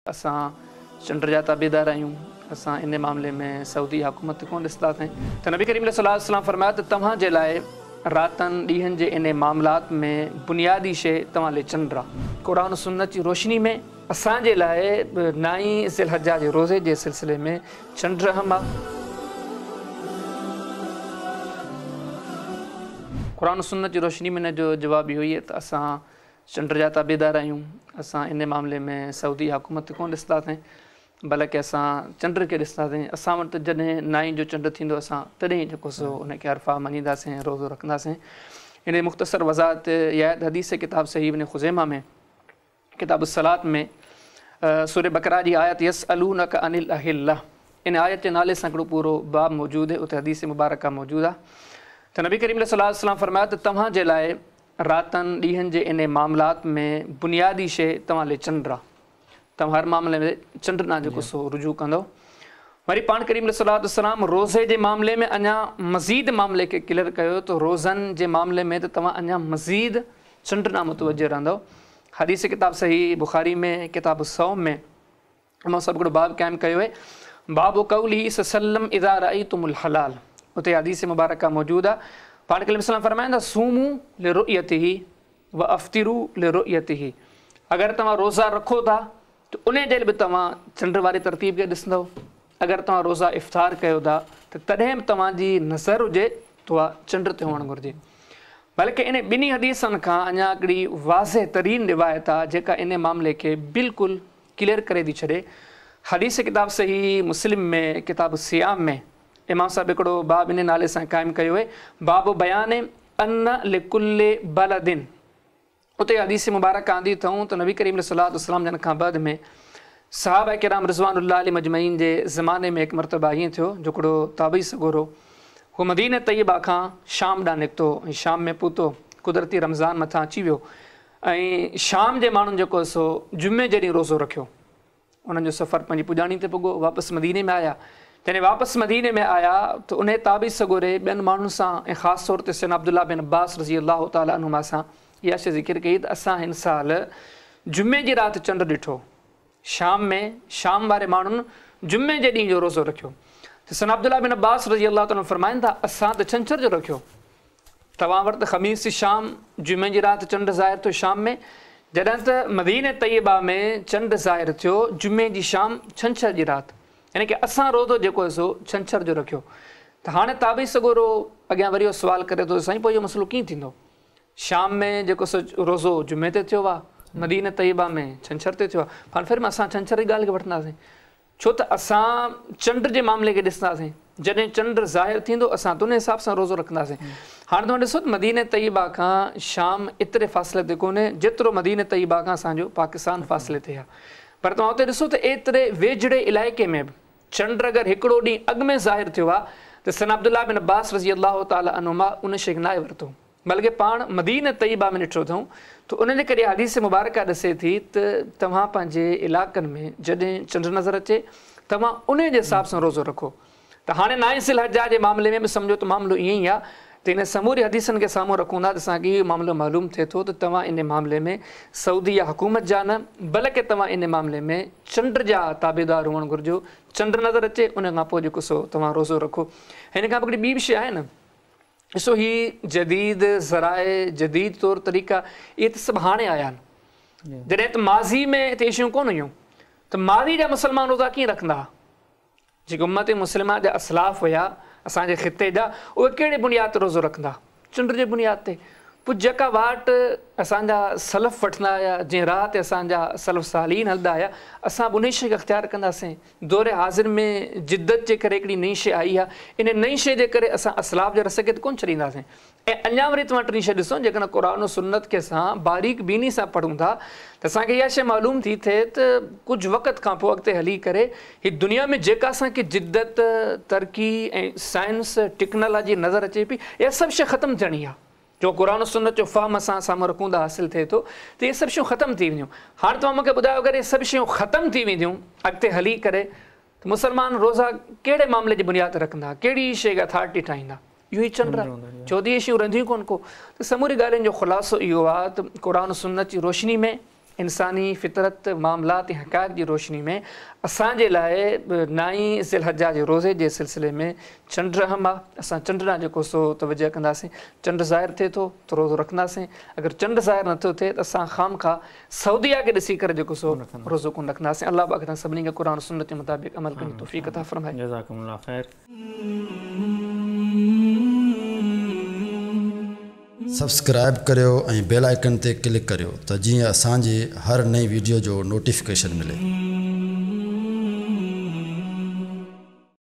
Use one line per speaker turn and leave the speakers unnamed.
اسان چنڊ جا تابعدار آهيون، اسان ان معاملي ۾ سعودي حڪومت کي ڪونه ڏسنداسين. ته نبي ڪريم عليه الصلوة والسلام فرمايو ته توهان جي لاء راتن ڏينهن جي انهي معاملات ۾ بنيادي شيء توهان لي چنڊ آ. قرآن و سنت جي روشني ۾ اسان جي لاء نائين ذي الحجه جي روزي جي سلسلي ۾ چنڊ اهم آ. قرآن و سنت جي روشني ۾ ان جو جواب اهو ئي آهي ته اسان چنڊ جا تابعدار آهيون، اسان ان معاملي ۾ سعودي حڪومت کي ڪونه ڏسنداسين، بلڪه اسان چنڊ کي ڏسنداسين، اسان وٽ جڏهن نائين جو چنڊ ٿيندو اسان تڏهن ئي جيڪو سو ان کي عرفه مڃينداسين ۽ روزو رکنداسين. ان جي مختصر وضاحت اها آهي ته حديث ڪتاب صحيح ابن خزيمه ۾ ڪتاب الصلوة ۾ سورة بقره جي آيت يسألونک عن الاهله ان آيت جي نالي سان هڪڙو پورو باب موجود آهي اتي حديث مبارڪه موجود آهي ته نبي ڪريم عليه الصلوة والسلام فرمايو ته توهان جي لاء راتن ڏينهن جي انهي معاملات ۾ بنيادي شيء توهان لي چنڊ آ. توهان هر معاملي ۾ چنڊ ڏانهن جيڪو سو رجوع ڪندؤ. وري پاڻ ڪريم عليه الصلوة والسلام روزي جي معاملي ۾ اڃا مزيد معاملي کي ڪليئر ڪيو ته روزن جي معاملي ۾ ته توهان اڃا مزيد چنڊ ڏانهن متوجه رهندؤ. حديث ڪتاب صحيح بخاري ۾ ڪتاب الصوم ۾ امام صاحب هڪڙو باب قائم ڪيو آهي باب قوله صلي وسلم اذا رايتم الهلال اتي حديث مبارڪه موجود آهي پاڻ ڪريم صلي فرمائن ٿا صوموا لرؤيته وافطروا لرؤيته اگر توهان روزا رکو ٿا ته ان جي به توهان چنڊ واري ترتيب کي ڏسندؤ اگر توهان روزا افطار ڪيو ٿا ته تڏهن به توهان جي نظر هجي ته اها چنڊ تي هئڻ گهرجي بلڪه ان ٻنهي حديثن کان اڃا هڪڙي واضح ترين روايت آهي جيڪا ان معاملي کي بلڪل ڪليئر ڪري ٿي ڇڏي. حديث ڪتاب صحيح مسلم ۾ ڪتاب الصيام ۾ امام صاحب هڪڙو باب انهي نالي سان قائم ڪيو آهي باب بيان ان لڪل بلد اتي حديث مبارڪ آندي اٿئون ته نبي ڪريم عليه الصلوة والسلام جن کان بعد ۾ صحابه ڪرام رضوان الله عليهم اجمعين جي زماني ۾ هڪ مرتبه ائين ٿيو جو هڪڙو تابعي سڳورو هو مدينه طيبه کان شام ڏانهن نڪتو ۽ شام ۾ پهتو قدرتي رمضان مٿان اچي ويو ۽ شام جي ماڻهن جيڪو سو جمعي جي ڏينهن روزو رکيو. انهن جو سفر پنهنجي پڄاڻي تي پڳو، واپس مديني ۾ آيا. جڏهن واپس مديني ۾ آيا ته انهي تابعي سڳوري ٻين ماڻهن سان ۽ خاص طور تي سيدنا عبدالله بن عباس رضي الله تعالٰي عنهما سان اها شيء ذڪر ڪئي ته اسان هن سال جمعي جي رات چنڊ ڏٺو. شام ۾ شام واري ماڻهن جمعي جي ڏينهن جو روزو رکيو. ته سيدنا عبدالله بن عباس رضي الله تعالٰي عنه فرمائن ٿا اسان ته ڇنڇر جو رکيو. توهان وٽ ته خميس جي شام، جمعي جي رات چنڊ ظاهر ٿيو شام ۾، جڏهن ته مدينه طيبه ۾ چنڊ ظاهر ٿيو جمعي جي شام، ڇنڇر جي رات. يعني ڪه اسان روزو جيڪو آهي سو ڇنڇر جو رکيو. ته هاڻي تابعي سڳورو اڳيان وري اهو سوال ڪري ٿو ته سائين پوء اهو مسئلو ڪيئن ٿيندو؟ شام ۾ جيڪو سو روزو جمعي تي ٿيو آهي، مدينه طيبه ۾ ڇنڇر تي ٿيو آهي. هاڻي ڦر اسان ڇنڇر جي ڳالهه کي وٺنداسين. ڇو ته اسان چنڊ جي معاملي کي ڏسنداسين، جڏهن چنڊ ظاهر ٿيندو اسان ته ان حساب سان روزو رکنداسين. هاڻي توهان ڏسو ته مدينه طيبه کان شام ايتري فاصلي تي ڪونهي جيترو مدينه طيبه کان اسان جو پاڪستان فاصلي تي آهي. پر توهان اتي ڏسو ته ايتري ويجهڙي علائقي ۾ به چنڊ اگر هڪڙو ڏينهن اڳ ۾ ظاهر ٿيو آهي ته سيدنا عبدالله بن عباس رضي الله تعالٰي عنهما ان شيء کي ناهي ورتو. بلڪه پاڻ مدينه طيبه ۾ ڏٺو اٿئون ته ان جي ڪري حديث مبارڪه ڏسي ٿي ته توهان پنهنجي علائقن ۾ جڏهن چنڊ نظر اچي توهان انهي جي حساب سان روزو رکو ته هاڻي نائين ذي الحجه جي معاملي ۾ به سمجهو ته معاملو ائين ئي آهي ته ان سموري حديثن کي سامهون رکون ٿا ته اسان کي اهو معاملو معلوم ٿئي ٿو ته توهان ان معاملي ۾ سعوديه حڪومت جا نه بلڪه توهان ان معاملي ۾ چنڊ جا تابعدار هئڻ گهرجو چنڊ نظر اچي ان کان پوء جيڪو سو توهان روزو رکو هن کان پوء هڪڙي ٻي به شيء آهي نه ڏسو هي جديد ذرائع جديد طور طريقا اهي ته سڀ هاڻي آيا آهن جڏهن ته ماضي ۾ اهي شيون ڪونه هيون ته ماضي جا مسلمان روزا ڪيئن رکندا ها جيڪي امت مسلمه جا اسلاف هيا اسان جي خطي جا اهي ڪهڙي بنياد تي روزو رکندا چنڊ جي بنياد تي پوء جيڪا واٽ اسان جا سلف وٺندا آيا جنهن راهه تي اسان جا سلف صالحين هلندا آيا اسان به انهي شيء کي اختيار ڪنداسين دور حاضر ۾ جدت جي ڪري هڪڙي نئين شيء آئي آهي، ان نئين شيء جي ڪري اسان اسلاف جي رستي کي ته ڪونه ڇڏينداسين. ۽ اڃا وري توهان ٽين شيء ڏسو، جيڪڏهن قرآن و سنت کي اسان باريڪ بيني سان پڙهون ٿا ته اسان کي اها شيء معلوم ٿي ٿئي ته ڪجهه وقت کان پوء اڳتي هلي ڪري هي دنيا ۾ جيڪا اسان کي جدت، ترقي ۽ سائنس، ٽيڪنالاجي نظر اچي پئي، اها سڀ شيء ختم ٿيڻي آهي. جو قرآن و سنت جو فهم اسان سامهون رکون ته حاصل ٿئي ٿو ته اهي سڀ شيون ختم ٿي وينديون. هاڻ توهان مون کي ٻڌايو اگر اهي سڀ شيون ختم ٿي وينديون اڳتي هلي ڪري ته مسلمان روزا ڪهڙي معاملي جي بنياد تي رکندا؟ ڪهڙي شيء کي اٿارٽي ٺاهيندا؟ اهو ئي چنڊ آهي. ڇو ته اهي شيون رهنديون ئي ڪونه ڪو. ته سموري ڳالهين جو خلاصو اهو آهي ته قرآن و سنت جي روشني ۾ انساني فطرت، معاملات ۽ حقائق جي روشني ۾ اسان جي لاء نائين ذي الحجه جي روزي جي سلسلي ۾ چنڊ اهم آ. اسان چنڊ ڏانهن جيڪو سو توجه ڪنداسين. چنڊ ظاهر ٿئي ٿو ته روزو رکنداسين. اگر چنڊ ظاهر نٿو ٿئي ته اسان خوامخواه سعوديه کي ڏسي ڪري جيڪو سو روزو ڪونه رکنداسين. الله پاڪ اسان سڀني کي قرآن و سنت جي مطابق عمل ڪرڻ جي توفيق عطا فرمائي.
جزاڪم الله خير.
سبسڪرائب ڪريو ۽ بيل آئيڪن تي ڪلڪ ڪريو ته جيئن اسان جي هر نئين ويڊيو جو نوٽيفڪيشن ملي.